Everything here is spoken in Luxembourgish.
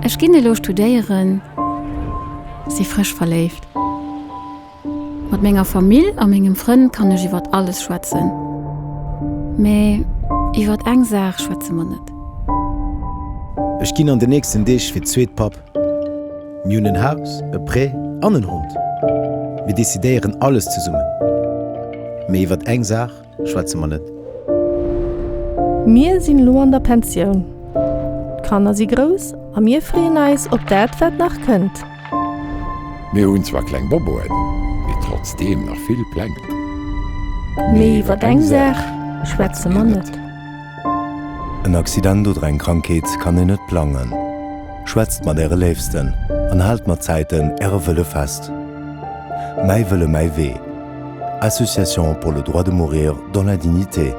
Ech ginn elo studéieren, si frësch verléift. Mat menger Famill a mengem Frënn kann ech iwwert alles schwätzen. Mee iwwert eng Saach schwätze mer net. Ech ginn an de nächsten Deeg fir d'zweet Papp. Mir hunn en Haus, e Prêt an en Hond. Mir decidéieren alles zesummen. Mee iwwert eng Saach schwätze mer net. Mir sinn elo an der Pensioun. D'Kanner si grouss a mir freeën eis op dat, wat nach kënnt. Mir hunn zwar kleng Boboen, mee trotzdeem nach vill Pläng. Mee iwwer eng Saach schwätze mer net. En Accident oder eng Krankheet kann een net plangen. Schwätzt mat Äre Léifsten an haalt mat Zäiten Äre Wëlle fest. Mäi Wëlle, mäi Wee, Association pour le droit de mourir dans la dignité.